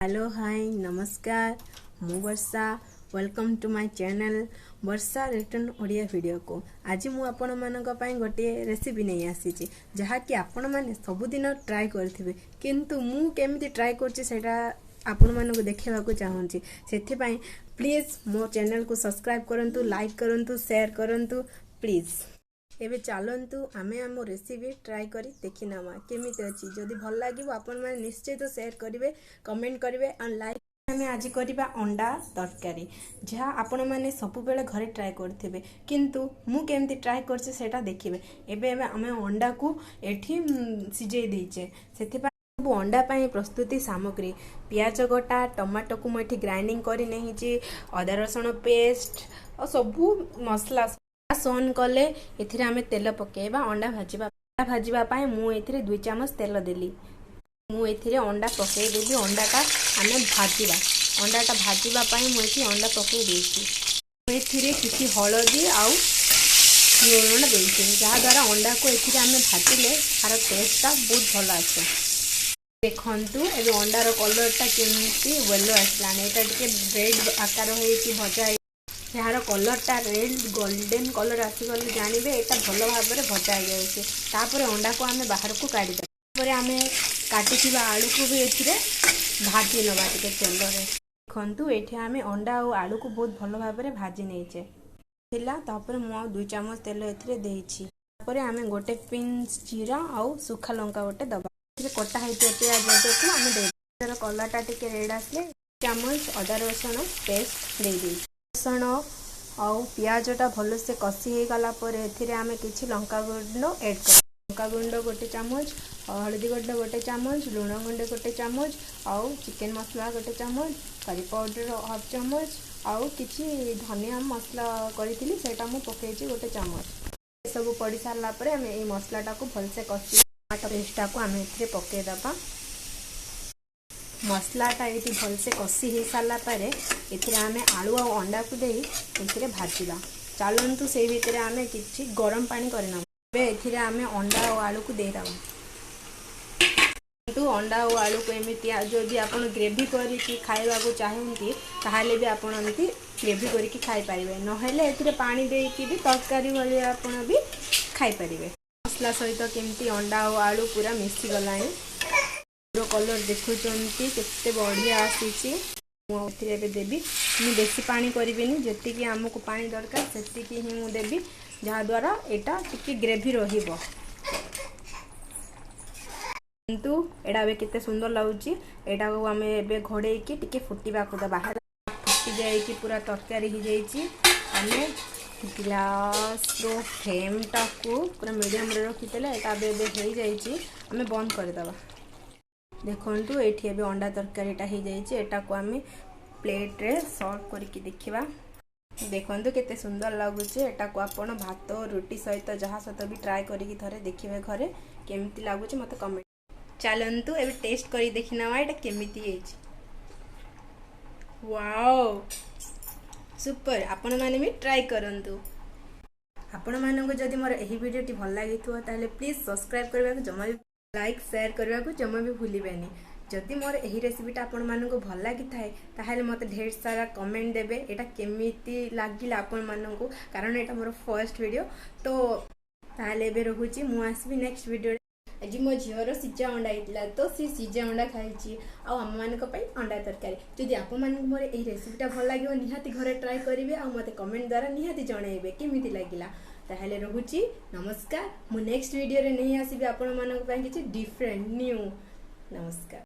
Hello, high, ନମସ୍କାର। ମୁଁ ବର୍ଷା। Welcome to my channel ବର୍ଷା ରିଟର୍ନ ଓଡ଼ିଆ ଭିଡ଼ିଓକୁ। ଆଜି ମୁଁ ଆପଣମାନଙ୍କ ପାଇଁ ଗୋଟିଏ ରେସିପି ନେଇ ଆସିଛି, ଯାହାକି ଆପଣମାନେ ସବୁଦିନ ଟ୍ରାଏ କରିଥିବେ, କିନ୍ତୁ ମୁଁ କେମିତି ଟ୍ରାଏ କରୁଛି ସେଇଟା ଆପଣମାନଙ୍କୁ ଦେଖାଇବାକୁ ଚାହୁଁଛି। ସେଥିପାଇଁ ପ୍ଲିଜ୍ ମୋ ଚ୍ୟାନେଲକୁ ସବସ୍କ୍ରାଇବ୍ କରନ୍ତୁ, ଲାଇକ୍ କରନ୍ତୁ, ସେୟାର କରନ୍ତୁ ପ୍ଲିଜ୍। ଏବେ ଚାଲନ୍ତୁ, ଆମେ ଆମ ରେସିପି ଟ୍ରାଏ କରି ଦେଖିନେବା କେମିତି ଅଛି। ଯଦି ଭଲ ଲାଗିବ, ଆପଣମାନେ ନିଶ୍ଚିତ ସେୟାର କରିବେ, କମେଣ୍ଟ କରିବେ ଆଣ୍ଡ ଲାଇକ୍। ଆମେ ଆଜି କରିବା ଅଣ୍ଡା ତରକାରୀ, ଯାହା ଆପଣମାନେ ସବୁବେଳେ ଘରେ ଟ୍ରାଏ କରୁଥିବେ, କିନ୍ତୁ ମୁଁ କେମିତି ଟ୍ରାଏ କରୁଛି ସେଇଟା ଦେଖିବେ। ଏବେ ଏବେ ଆମେ ଅଣ୍ଡାକୁ ଏଠି ସିଝେଇ ଦେଇଛେ। ସେଥିପାଇଁ ସବୁ ଅଣ୍ଡା ପାଇଁ ପ୍ରସ୍ତୁତି ସାମଗ୍ରୀ: ପିଆଜ କଟା, ଟମାଟୋକୁ ମୁଁ ଏଠି ଗ୍ରାଇଣ୍ଡିଙ୍ଗ କରି ନେଇଛି, ଅଦା ରସୁଣ ପେଷ୍ଟ ଆଉ ସବୁ ମସଲା। ଅନ୍ କଲେ ଏଥିରେ ଆମେ ତେଲ ପକାଇବା। ଅଣ୍ଡା ଭାଜିବା ପାଇଁ ମୁଁ ଏଥିରେ 2 ଚାମଚ ତେଲ ଦେଲି। ମୁଁ ଏଥିରେ ଅଣ୍ଡା ପକାଇଦେବି। ଅଣ୍ଡାଟା ଆମେ ଭାଜିବା। ଅଣ୍ଡାଟା ଭାଜିବା ପାଇଁ ମୁଁ ଏଠି ଅଣ୍ଡା ପକାଇ ଦେଇଛି। ମୁଁ ଏଥିରେ କିଛି ହଳଦୀ ଆଉ ଲୁଣ ଦେଇଛି, ଯାହାଦ୍ୱାରା ଅଣ୍ଡାକୁ ଏଥିରେ ଆମେ ଭାଜିଲେ ତାର ଟେଷ୍ଟଟା ବହୁତ ଭଲ ଆସେ। ଦେଖନ୍ତୁ, ଏବେ ଅଣ୍ଡାର କଲର୍ଟା କେମିତି ୟେଲୋ ଆସିଲାଣି। ଏଇଟା ଟିକେ ରେଡ୍ ଆକାର ହେଇକି ଭଜା ହେଇ, ଏହାର କଲର୍ଟା ରେଡ୍ ଗୋଲ୍ଡେନ୍ କଲର୍ ଆସିଗଲେ ଜାଣିବେ ଏଇଟା ଭଲ ଭାବରେ ଭଜା ହେଇଯାଉଛି। ତାପରେ ଅଣ୍ଡାକୁ ଆମେ ବାହାରକୁ କାଢ଼ିଦେବା। ତାପରେ ଆମେ କାଟିଥିବା ଆଳୁକୁ ବି ଏଥିରେ ଭାଜି ନେବା ଟିକେ ତେଲରେ। ଦେଖନ୍ତୁ, ଏଠି ଆମେ ଅଣ୍ଡା ଆଉ ଆଳୁକୁ ବହୁତ ଭଲ ଭାବରେ ଭାଜି ନେଇଛେ ଥିଲା। ତାପରେ ମୁଁ ଆଉ 2 ଚାମଚ ତେଲ ଏଥିରେ ଦେଇଛି। ତାପରେ ଆମେ ଗୋଟେ ପିଞ୍ଚ ଜିରା ଆଉ ଶୁଖା ଲଙ୍କା ଗୋଟେ ଦେବା। ଏଥିରେ କଟା ହେଇଥିବା ପିଆଜକୁ ଆମେ ଦେଇଦେବା। କଲର୍ଟା ଟିକେ ରେଡ୍ ଆସିଲେ ଚାମଚ ଅଦା ରସୁଣ ପେଷ୍ଟ ଦେଇଦେଇଛି। ରସୁଣ ଆଉ ପିଆଜଟା ଭଲସେ କଷି ହେଇଗଲା ପରେ ଏଥିରେ ଆମେ କିଛି ଲଙ୍କା ଗୁଣ୍ଡ ଏଡ଼୍ କରିବା। ଲଙ୍କା ଗୁଣ୍ଡ ଗୋଟେ ଚାମଚ, ହଳଦୀ ଗୁଣ୍ଡ ଗୋଟେ ଚାମଚ, ଲୁଣ ଗୁଣ୍ଡ ଗୋଟେ ଚାମଚ ଆଉ ଚିକେନ୍ ମସଲା ଗୋଟେ ଚାମଚ, କରି ପାଉଡ଼ର ହାଫ୍ ଚାମଚ ଆଉ କିଛି ଧନିଆ ମସଲା କରିଥିଲି, ସେଇଟା ମୁଁ ପକାଇଛି ଗୋଟେ ଚାମଚ। ଏସବୁ ପଡ଼ି ସାରିଲା ପରେ ଆମେ ଏଇ ମସଲାଟାକୁ ଭଲସେ କଷି ଟମାଟୋ ପେଷ୍ଟଟାକୁ ଆମେ ଏଥିରେ ପକାଇଦେବା। ମସଲାଟା ଏଇଠି ଭଲସେ କଷି ହେଇସାରିଲା ପରେ ଏଥିରେ ଆମେ ଆଳୁ ଆଉ ଅଣ୍ଡାକୁ ଦେଇ ଏଥିରେ ଭାଜିବା। ଚାଲନ୍ତୁ, ସେଇ ଭିତରେ ଆମେ କିଛି ଗରମ ପାଣି କରିନେବା। ଏବେ ଏଥିରେ ଆମେ ଅଣ୍ଡା ଆଉ ଆଳୁକୁ ଦେଇଦେବା। କିନ୍ତୁ ଅଣ୍ଡା ଆଉ ଆଳୁକୁ ଏମିତି ଯଦି ଆପଣ ଗ୍ରେଭି କରିକି ଖାଇବାକୁ ଚାହାନ୍ତି, ତାହେଲେ ବି ଆପଣ ଏମିତି ଗ୍ରେଭି କରିକି ଖାଇପାରିବେ। ନହେଲେ ଏଥିରେ ପାଣି ଦେଇକି ବି ତରକାରୀ ଭଳିଆ ଆପଣ ବି ଖାଇପାରିବେ। ମସଲା ସହିତ କେମିତି ଅଣ୍ଡା ଆଉ ଆଳୁ ପୁରା ମିଶିଗଲାଣି। କଲର୍ ଦେଖୁଛନ୍ତି, କେତେ ବଢ଼ିଆ ଆସିଛି। ମୁଁ ଏଥିରେ ଏବେ ଦେବି। ମୁଁ ବେଶୀ ପାଣି କରିବିନି। ଯେତିକି ଆମକୁ ପାଣି ଦରକାର, ସେତିକି ହିଁ ମୁଁ ଦେବି, ଯାହାଦ୍ୱାରା ଏଇଟା ଟିକେ ଗ୍ରେଭି ରହିବ। କିନ୍ତୁ ଏଇଟା ଏବେ କେତେ ସୁନ୍ଦର ଲାଗୁଛି। ଏଇଟାକୁ ଆମେ ଏବେ ଘୋଡ଼େଇକି ଟିକେ ଫୁଟିବାକୁ ଦେବା। ଫୁଟି ଯାଇକି ପୁରା ତରକାରୀ ହେଇଯାଇଛି। ଆମେ ଗ୍ୟାସ୍ର ଫ୍ଲେମ୍ଟାକୁ ପୁରା ମିଡ଼ିୟମରେ ରଖିଦେଲେ। ଏଇଟା ଏବେ ଏବେ ହେଇଯାଇଛି, ଆମେ ବନ୍ଦ କରିଦେବା। ଦେଖନ୍ତୁ, ଏଇଠି ଏବେ ଅଣ୍ଡା ତରକାରୀଟା ହେଇଯାଇଛି। ଏଟାକୁ ଆମେ ପ୍ଲେଟ୍ରେ ସର୍ଭ କରିକି ଦେଖିବା। ଦେଖନ୍ତୁ, କେତେ ସୁନ୍ଦର ଲାଗୁଛି। ଏଟାକୁ ଆପଣ ଭାତ, ରୁଟି ସହିତ, ଯାହା ସହିତ ବି ଟ୍ରାଏ କରିକି ଥରେ ଦେଖିବେ ଘରେ। କେମିତି ଲାଗୁଛି ମୋତେ କମେଣ୍ଟ। ଚାଲନ୍ତୁ, ଏବେ ଟେଷ୍ଟ କରି ଦେଖିନେବା ଏଇଟା କେମିତି ହେଇଛି। Wow, super! ଆପଣମାନେ ବି ଟ୍ରାଏ କରନ୍ତୁ। ଆପଣମାନଙ୍କୁ ଯଦି ମୋର ଏହି ଭିଡ଼ିଓଟି ଭଲ ଲାଗିଥିବ, ତାହେଲେ ପ୍ଲିଜ୍ ସବସ୍କ୍ରାଇବ୍ କରିବାକୁ ଜମା ବି, ଲାଇକ୍, ସେୟାର କରିବାକୁ ଜମା ବି ଭୁଲିବେନି। ଯଦି ମୋର ଏହି ରେସିପିଟା ଆପଣମାନଙ୍କୁ ଭଲ ଲାଗିଥାଏ, ତାହେଲେ ମୋତେ ଢେର ସାରା କମେଣ୍ଟ ଦେବେ ଏଇଟା କେମିତି ଲାଗିଲା ଆପଣମାନଙ୍କୁ, କାରଣ ଏଇଟା ମୋର ଫର୍ଷ୍ଟ ଭିଡ଼ିଓ। ତ ତାହେଲେ ଏବେ ରହୁଛି। ମୁଁ ଆସିବି ନେକ୍ସଟ ଭିଡ଼ିଓରେ। ଆଜି ମୋ ଝିଅର ସିଝା ଅଣ୍ଡା ହେଇଥିଲା, ତ ସେ ସିଝା ଅଣ୍ଡା ଖାଇଛି ଆଉ ଆମମାନଙ୍କ ପାଇଁ ଅଣ୍ଡା ତରକାରୀ। ଯଦି ଆପଣମାନଙ୍କୁ ମୋର ଏହି ରେସିପିଟା ଭଲ ଲାଗିବ, ନିହାତି ଘରେ ଟ୍ରାଏ କରିବେ ଆଉ ମୋତେ କମେଣ୍ଟ ଦ୍ୱାରା ନିହାତି ଜଣାଇବେ କେମିତି ଲାଗିଲା। ତାହେଲେ ରହୁଛି, ନମସ୍କାର। ମୁଁ ନେକ୍ସଟ ଭିଡ଼ିଓରେ ନେଇ ଆସିବି ଆପଣମାନଙ୍କ ପାଇଁ କିଛି ଡିଫରେଣ୍ଟ ନ୍ୟୁ। ନମସ୍କାର।